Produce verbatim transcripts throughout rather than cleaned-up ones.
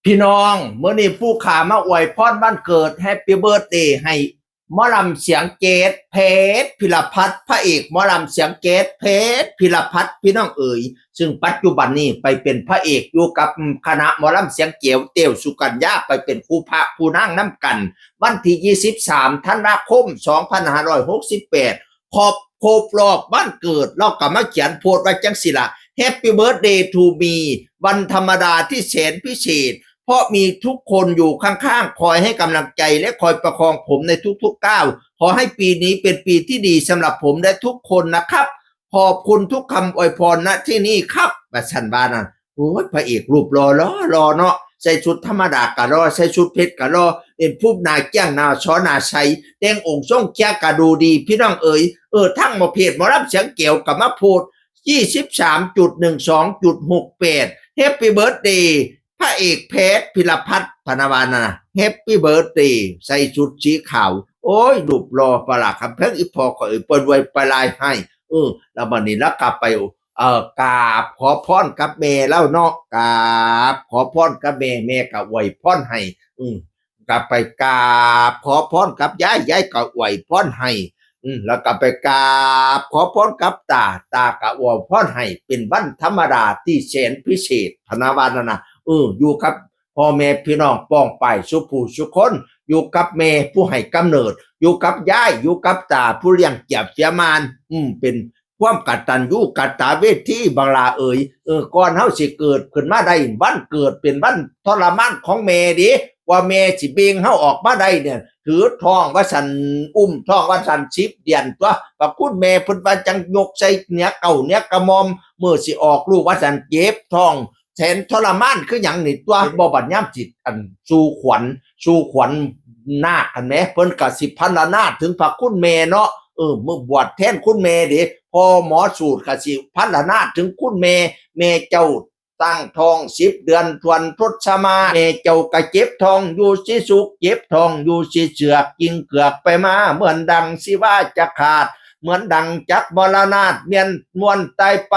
พี่น้อง มื้อนี้ผู้ขามาอวยพรวันเกิด Happy Birthday ให้หมอลำเสียงเกต เพชรพิรพัฒน์ พระเอกหมอลำเสียงเกต เพชรพิรพัฒน์ พี่น้องเอ๋ย ซึ่งปัจจุบันนี้ไปเป็นพระเอกอยู่กับคณะหมอลำเสียงเกต เต้วสุกัญญา ไปเป็นคู่พระคู่นางนำกัน วันที่ยี่สิบสามธันวาคมสองพันห้าร้อยหกสิบแปด ครบ ครบรอบวันเกิด เราก็มาเขียนโพสต์ไว้จังสิละ Happy Birthday to me วันธรรมดาที่แสนพิเศษ เพราะมีทุกคนอยู่ข้างๆ คอยให้กำลังใจและคอยประคองผมในทุกๆก้าว ขอให้ปีนี้เป็นปีที่ดีสำหรับผมและทุกคนนะครับ ขอบคุณทุกคำอวยพร ณ ที่นี่ครับ ว่าซั่นว่านั่น โอ้ย พระเอกรูปหล่อหล่อหล่อเนาะ ใส่ชุดธรรมดาก็หล่อ ใส่ชุดเพชรก็หล่อ เป็นผู้หน้าแจ้งหน้าสอหน้าใส แต่งองค์ทรงเครื่องก็ดูดี พี่น้องเอ๋ย เออ ทั้งหมอเพชรหมอลำเสียงแก้วก็มาโพสต์ ยี่สิบสามจุดหนึ่งสองจุดหกแปด Happy Birthday พระเอกเพชรพิรพัฒน์ พะนะว่านั่นนะ Happy Birthday ใส่ชุดสีขาว โอ้ย รูปหล่อ ปะล่ะ คำแพง อีพ่อข่อยเปิ้นไว้ไปลายให้ เออ แล้วบัดนี้ลาวก็ไป เอ่อ กราบขอพรกับแม่ลาวเนาะ กราบขอพรกับแม่ แม่ก็อวยพรให้ อืม ก็ไปกราบขอพรกับยาย ยายก็อวยพรให้ อืม แล้วก็ไปกราบขอพรกับตา ตาก็อวยพรให้ เป็นวันธรรมดาที่แสนพิเศษ พะนะว่านั่นนะ เออ อยู่กับพ่อแม่พี่น้องป้องปายสู่ผู้สู่คน อยู่กับแม่ผู้ให้กำเนิด อยู่กับยาย อยู่กับตาผู้เลี้ยงเจียบเสียมาน อืม เป็นความกตัญญูกตเวที บักหล่าเอ๋ย เออ ก่อนเฮาสิเกิดขึ้นมาได้ วันเกิดเป็นวันทรมานของแม่เด้ กว่าแม่สิเบ่งเฮาออกมาได้เนี่ย ถือท้องว่าซั่น อุ้มท้องว่าซั่น สิบเดือนตั๊ว พระคุณแม่เพิ่นว่าจั่งยกใส่เหนือเกล้าเหนือกระหม่อม มื้อสิออกลูกว่าซั่น เจ็บท้อง แสนทรมานคือหยังนี่ตั๊ว บ่บัดยามสิ อัน สู่ขวัญ สู่ขวัญนาคหั้นแหม เพิ่นก็สิพรรณนาถถึงพระคุณแม่เนาะ เออ มื้อบวชแทนคุณแม่เด้ พ่อหมอสูตรก็สิพรรณนาถถึงคุณแม่ แม่เจ้าตั้งท้องสิบเดือนถ้วนทศมา แม่เจ้าก็เจ็บท้องอยู่สิสุก เจ็บท้องอยู่สิเสือก กิ่งเกือกไปมา เหมือนดังสิว่าจะขาด เหมือนดังจักมรณาถ เมียนมวนตายไป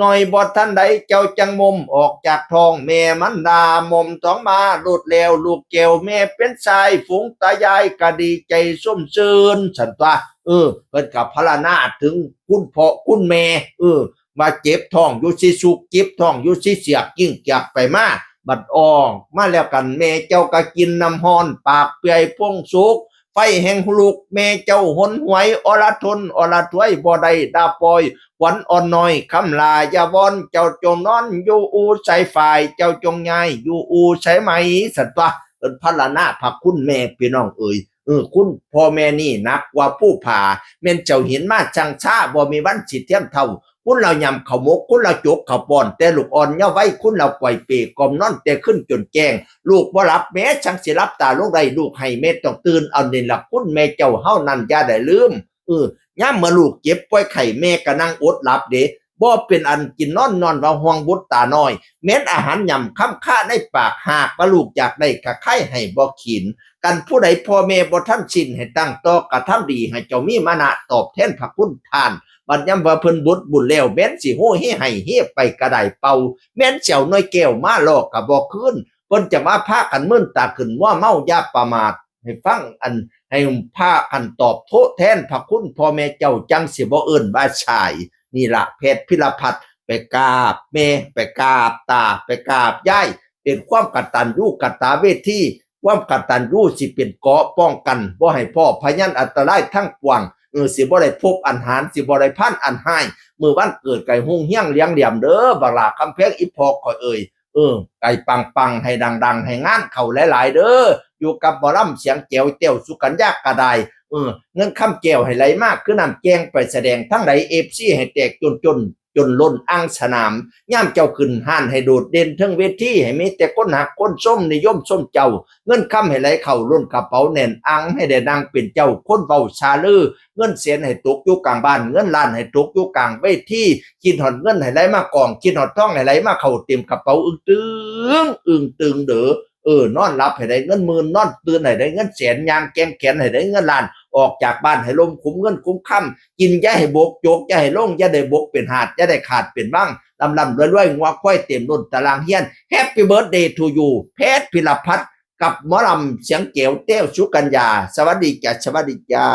น้อยบ่ทันใดเจ้าจั่งมมออกจากท้องแม่มารดา มมท้องมาโลดแล้วลูกแก้วแม่เป็นชาย ฝูงตายายก็ดีใจส้มซื่น ซั่นตั๊ว เออ เพิ่นก็พรรณนาถถึงคุณพ่อคุณแม่ เออ ว่าเจ็บท้องอยู่สิสุก เจ็บท้องอยู่สิเสือก กิ่งเกือกไปมา บัดออกมาแล้วกัน แม่เจ้าก็กินน้ำฮ้อน ปากเปื่อยพงสุก ไฟแห่งลุก แม่เจ้าหนหวย อรทน อรถวย บ่ได้ดาปอย ขวัญอ่อนน้อย คำลาอย่าวอน เจ้าจงนอนอยู่อู่สายฝ่าย เจ้าจงย้ายอยู่อู่สายไหม ซั่นตั๊ว เอิ้นพรรณนาถพระคุณแม่ พี่น้องเอ๋ย เออ คุณพ่อแม่นี่หนักกว่าภูผา แม่นเจ้าหินมาชั่งช้า บ่มีวันสิเทียมเท่า คุณลาวยำข้าวหมก คุณลาวจกข้าวป้อน แต่ลูกอ่อนเยาว์วัย คุณลาวก่อยเปกล่อมนอนแต่คืนจนแจ้ง ลูกบ่หลับแม่ช่างสิหลับตาลงได้ ลูกให้แม่ต้องตื่น เอานี่ล่ะคุณแม่เจ้าเฮานั้นอย่าได้ลืม เออ ยามเมื่อลูกเจ็บป่วยไข้ แม่ก็นั่งอดหลับเด้ บ่เป็นอันกินนอน ย้อนว่าห่วงบุตรตาน้อย แม้นอาหารหย่ำค้ำค่าในปาก หากว่าลูกอยากได้ก็ใค่ให้บ่ขีน กันผู้ใดพ่อแม่บ่ทันสิ้น ให้ตั้งต่อกระทำดี ให้เจ้ามีมานะตอบแทนพระคุณท่าน บัดยามว่าเพิ่นหมดบุญแล้ว แม้นสิโฮเฮไห้เฮไปกะดายเป่า แม้นสิเอาหน่วยแก้วมาล่อก็บ่คืน เพิ่นจะมาพากันมึนตาขึ้นมัวเมา อย่าประมาท ให้ฟังอัน ให้พากันตอบโทษแทนพระคุณพ่อแม่เจ้า จั่งสิบ่เอิ้นว่าชาย นี่ล่ะ เพชรพิรพัฒน์ ไปกราบแม่ ไปกราบตา ไปกราบยาย เป็นความกตัญญูกตเวที ความกตัญญูสิเป็นเกราะป้องกัน บ่ให้พ้อพยันอันตรายทั้งปวง เออ สิบ่ได้พบอันหาน สิบ่ได้พันอันฮ้าย มื้อวันเกิดก็ให้ฮุ่งเฮืองเรืองเรืองเด้อ บักหล่าคำแพง อีพ่อข่อยเอ๋ย เออ ให้ปังๆ ให้ดังๆ ให้งานเข้าหลายๆ เด้อ อยู่กับหมอลำเสียงแจ๋ว เต้วสุกัญญาก็ได้ เออ เงินคำแก้วให้ไหลมาคือน้ำแจ้ง ไปแสดงทางใด เอฟซี ให้แตกจนๆ จนล้นอ่างสนาม ยามเจ้าขึ้นฮ้านให้โดดเด่นเทิงเวที ให้มีแต่คนฮักคนชมนิยมชมเจ้า เงินคำให้ไหลเข้าล้นกระเป๋าแน่นอ่าง ให้ได้นั่งเป็นเจ้าคนเว้าซาลือ เงินแสนให้ตกอยู่กลางบ้าน เงินล้านให้ตกอยู่กลางเวที คิดฮอดเงินให้ไหลมากอง คิดฮอดทองให้ไหลมาเข้าเต็มกระเป๋า อึ้งตึง อึ้งตึงเด้อ เออ นอนหลับให้ได้เงินหมื่น นอนตื่นให้ได้เงินแสน ย่างแกว่งแขนให้ได้เงินล้าน ออกจากบ้านให้ล้มคุ้มเงินคุ้มคำ กินอย่าให้บก จกอย่าให้ลง อย่าได้บกเป็นหาด อย่าได้ขาดเป็นวัง ร่ำร่ำรวยรวย งัวควายเต็มล้นตารางเฮียน Happy birthday to you เพชรพิรพัฒน์ กับหมอลำเสียงแจ๋ว แต้วสุกัญญา สวัสดีจ้า สวัสดีจ้า